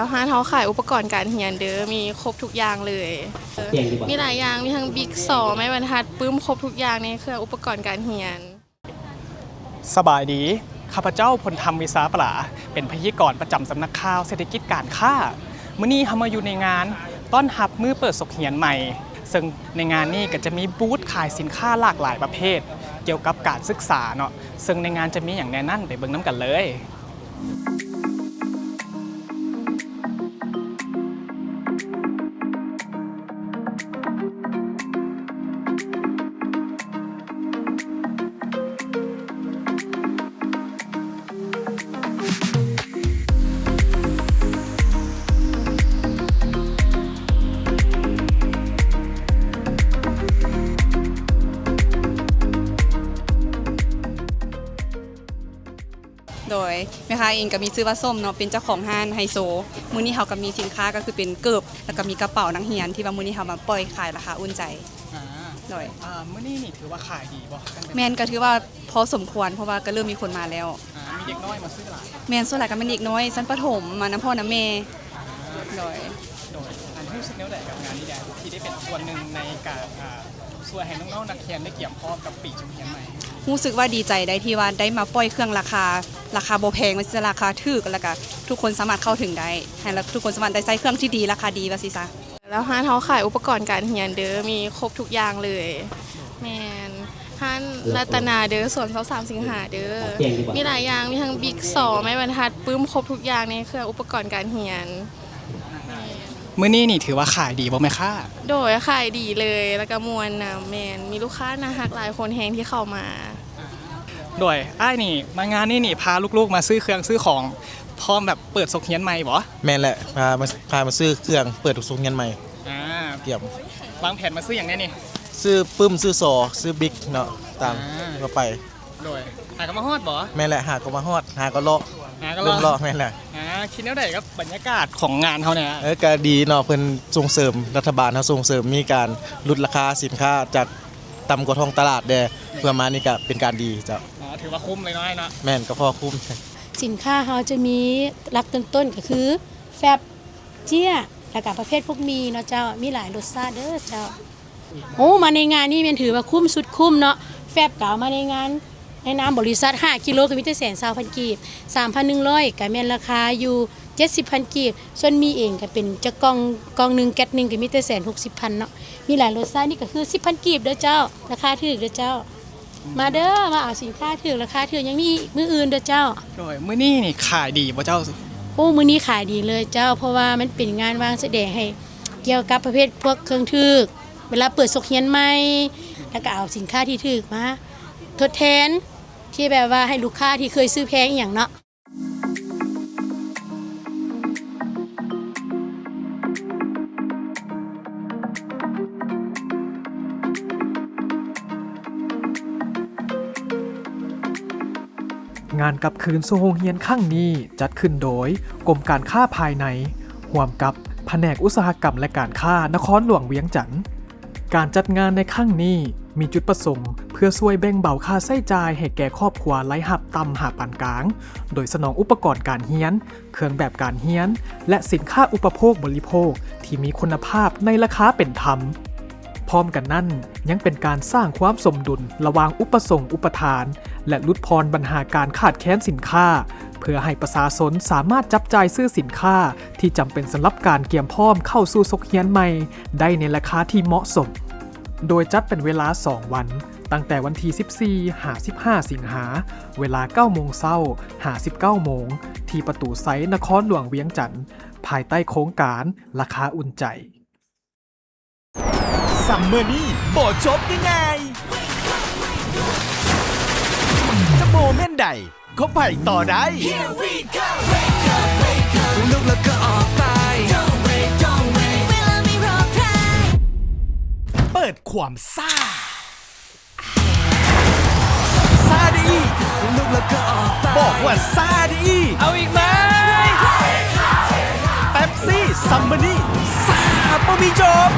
ແລ້ວຮ້ານເຮົາຂາຍອຸປະກອນການຮຽນເດີ້ ມີຄົບທຸກຢ່າງເລີຍ. ມີຫຼາຍຢ່າງ ມີທັງບິກ ສໍ ໄມ້ບັນທັດ ປຶ້ມ ຄົບທຸກຢ່າງໃນເຄື່ອງອຸປະກອນການຮຽນ. ສະບາຍດີ, ຂ້າພະເຈົ້າ ພົນທຳ ວິຊາປລາ ເປັນພະຍາກອນປະຈຳສຳນັກຂ່າວເສດຖະກິດການຄ້າ. ມື້ນີ້ເຮົາມາຢູ່ໃນງານຕ້ອນຮັບມື້ເປີດສົກຮຽນໃໝ່, ເຊິ່ງໃນງານນີ້ກໍຈະມີບູດຂາຍສິນຄ້າຫຼາກຫຼາຍປະເພດກ່ຽວກັບການສຶກສາເນາະ, ເຊິ່ງໃນງານຈະມີຫຍັງແດ່ນັ້ນ ໄປເບິ່ງນຳກັນເລີຍ. ໂດຍ ແມ່ຄ້າເອງກໍມີຊື່ວ່າ ສົ້ມ ເນາະ ເປັນເຈົ້າຂອງຮ້ານໄຮໂຊ. ມື້ນີ້ເຮົາກໍມີສິນຄ້າກໍຄືເປັນເກີບ ແລ້ວກໍມີກະເປົານັກຮຽນ ທີ່ວ່າມື້ນີ້ເຮົາມາປ່ອຍຂາຍລາຄາອຸ່ນໃຈ. ອ່າ ໂດຍ ອ່າ ມື້ນີ້ນີ້ຖືວ່າຂາຍດີບໍ່? ແມ່ນ ກໍຖືວ່າພໍສົມຄວນ ເພາະວ່າກໍເລີ່ມມີຄົນມາແລ້ວ. ອ່າ ມີເດັກນ້ອຍມາຊື້ຫຼາຍ? ແມ່ນ ສ່ວນຫຼາຍກໍແມ່ນເດັກນ້ອຍ ຊັ້ນປະຖົມ ມານຳພໍ່ນຳແມ່. ອ່າ ໂດຍ ໂດຍ ອັນຮູ້ສຶກແນວໃດກັບງານນີ້ແດ່ ທີ່ໄດ້ເປັນສ່ວນໜຶ່ງໃນການ ອ່າ ຊ່ວຍໃຫ້ນ້ອງໆນັກຮຽນໄດ້ກຽມພ້ອມກັບປີສົກຮຽນໃໝ່? ຮູ້ສຶກວ່າດີໃຈໃດ ທີ່ວ່າໄດ້ມາປ່ອຍເຄື່ອງລາຄາ ລາຄາບໍ່ແພງ ວ່າຊິລາຄາຖືກ ແລ້ວກະທຸກຄົນສາມາດເຂົ້າເຖິງໄດ້ ໃຫ້ ແລ້ວທຸກຄົນສາມາດໄດ້ໃຊ້ເຄື່ອງທີ່ດີ ລາຄາດີ ວ່າຊີ້ຊະ. ແລ້ວຮ້ານເຮົາຂາຍອຸປະກອນການຮຽນເດີ້ ມີຄົບທຸກຢ່າງເລີຍ. ແມ່ນ ຮ້ານລັດຕະນາເດີ້ ສວນຊາວສາມສິງຫາເດີ້. ມີຫຼາຍຢ່າງ ມີທັງບິກ ສໍ ໄມ້ບັນທັດ ປຶ້ມ ຄົບທຸກຢ່າງໃນເຄື່ອງອຸປະກອນການຮຽນ. ມື້ນີ້ນີ້ຖືວ່າຂາຍດີບໍ່ແມ່ຄ້າ? ໂດຍ ຂາຍດີເລີຍ ແລ້ວກໍມ່ວນນຳ. ແມ່ນ ມີລູກຄ້າໜ້າຮັກຫຼາຍຄົນແຮງທີ່ເຂົ້າມາ. ໂດຍ ອ້າຍນີ້ມາງານນີ້ນີ້ ພາລູກໆມາຊື້ເຄື່ອງຊື້ຂອງ ພ້ອມແບບເປີດສົກຮຽນໃໝ່ບໍ່? ແມ່ນແຫຼະ ພາມາ ພາມາຊື້ເຄື່ອງເປີດສົກຮຽນໃໝ່. ອ່າ ກຽມ ວາງແຜນມາຊື້ຫຍັງແດ່ນີ້? ຊື້ປຶ້ມ ຊື້ສໍ ຊື້ບິກເນາະ ຕາມ ອ່າ ທົ່ວໄປ. ໂດຍ ຫາກໍມາຮອດບໍ່? ແມ່ນແຫຼະ ຫາກໍມາຮອດ ຫາກໍເລາະ ຫາກໍເລາະ ເລີ່ມເລາະ. ແມ່ນແຫຼະ. ອ່າ ຄິດແນວໃດກັບບັນຍາກາດຂອງງານເຮົາແດ່? ເອີ ກໍດີເນາະ ເພິ່ນສົ່ງເສີມ ລັດຖະບານເຮົາສົ່ງເສີມ ມີການຫຼຸດລາຄາສິນຄ້າຈາກຕ່ຳກວ່າທ້ອງຕະຫຼາດແດ່ ເພື່ອມານີ້ກໍເປັນການດີເຈົ້າ. ອໍ ຖືວ່າຄຸ້ມເລີຍເນາະ ອ້າຍເນາະ? ແມ່ນ ກໍພໍຄຸ້ມ. ສິນຄ້າເຮົາຈະມີຫຼັກຕົ້ນໆກໍຄືແຟັບ ເຈ້ຍ ແລ້ວກໍປະເພດພວກໝີ່ເນາະເຈົ້າ ມີຫຼາຍລົດຊາດເດີ້ເຈົ້າ. ໂອ້ ມາໃນງານນີ້ແມ່ນຖືວ່າຄຸ້ມສຸດຄຸ້ມເນາະ ແຟັບກໍເອົາມາໃນງານ ໃນນາມບໍລິສັດ ຫ້າກິໂລກໍມີແຕ່ແສນຊາວພັນກີບ ສາມພັນໜຶ່ງຮ້ອຍກໍແມ່ນລາຄາຢູ່ເຈັດສິບພັນກີບ ສ່ວນໝີ່ເອງກໍເປັນຈັກກ່ອງ ກ່ອງໜຶ່ງແກັດໜຶ່ງກໍມີແຕ່ແສນຫົກສິບພັນເນາະ ມີຫຼາຍລົດຊາດ ນີ້ກໍຄືສິບພັນກີບເດີ້ເຈົ້າ ລາຄາຖືກເດີ້ເຈົ້າ. ມາເດີ້ ມາເອົາສິນຄ້າຖືກ ລາຄາຖືກ ຍັງມີມື້ອື່ນເດີ້ເຈົ້າ. ໂດຍ ມື້ນີ້ນີ້ຂາຍດີບໍ່ເຈົ້າ? ໂອ້ ມື້ນີ້ຂາຍດີເລີຍເຈົ້າ ເພາະວ່າມັນເປັນງານວາງສະແດງໃຫ້ກ່ຽວກັບປະເພດພວກເຄື່ອງຖືກ ເວລາເປີດສົກຮຽນໃໝ່ ແລ້ວກໍເອົາສິນຄ້າທີ່ຖືກມາທົດແທນ ທີ່ແບບວ່າໃຫ້ລູກຄ້າທີ່ເຄີຍຊື້ແພງອີ່ຫຍັງເນາະ. ງານກັບຄືນສູ່ໂຮງຮຽນຄັ້ງນີ້ ຈັດຂຶ້ນໂດຍກົມການຄ້າພາຍໃນ ຮ່ວມກັບພະແນກອຸດສາຫະກຳ ແລະ ການຄ້ານະຄອນຫຼວງວຽງຈັນ. ການຈັດງານໃນຄັ້ງນີ້ ມີຈຸດປະສົງເພື່ອຊ່ວຍແບ່ງເບົາຄ່າໃຊ້ຈ່າຍໃຫ້ແກ່ຄອບຄົວລາຍຮັບຕ່ຳຫາປານກາງ ໂດຍສະໜອງອຸປະກອນການຮຽນ, ເຄື່ອງແບບການຮຽນ ແລະ ສິນຄ້າອຸປະໂພກບໍລິໂພກທີ່ມີຄຸນນະພາບໃນລາຄາເປັນທຳ. ພ້ອມກັນນັ້ນ ຍັງເປັນການສ້າງຄວາມສົມດຸນລະຫວ່າງອຸປະສົງອຸປະທານ ແລະ ຫຼຸດຜ່ອນບັນຫາການຂາດແຄນສິນຄ້າ ເພື່ອໃຫ້ປະຊາຊົນສາມາດຈັບຈ່າຍຊື້ສິນຄ້າ ທີ່ຈຳເປັນສຳລັບການກຽມພ້ອມເຂົ້າສູ່ສົກຮຽນໃໝ່ໄດ້ໃນລາຄາທີ່ເໝາະສົມ, ໂດຍຈັດເປັນເວລາສອງວັນ, ຕັ້ງແຕ່ວັນທີສິບສີ່ ຫາ ສິບຫ້າ ສິງຫາ, ເວລາເກົ້າໂມງເຊົ້າ ຫາ ສິບເກົ້າໂມງ, ທີ່ປະຕູໄຊ ນະຄອນຫຼວງວຽງຈັນ, ພາຍໃຕ້ໂຄງການລາຄາອຸ່ນໃຈ. ຊັມເມີນີ້ບໍ່ຈົບງ່າຍໆ ຈະໂມເມັນໃດ ຄົບໃຜຕໍ່ໄດ້ Here we go. Wake up, wake up. ລຸກແລ້ວກໍອອກໄປ Don't wait, don't wait. ເວລາໄມ່ລໍໃຜ ເປີດຄວາມຊາ ຊາໄດ້ອີກ ລຸກແລ້ວກໍອອກໄປ ບອກວ່າຊາໄດ້ອີກ ເອົາອີກໄໝ? ເປັບຊີ ຊັມເມີນີ້ ຊາບໍ່ມີຈົບ.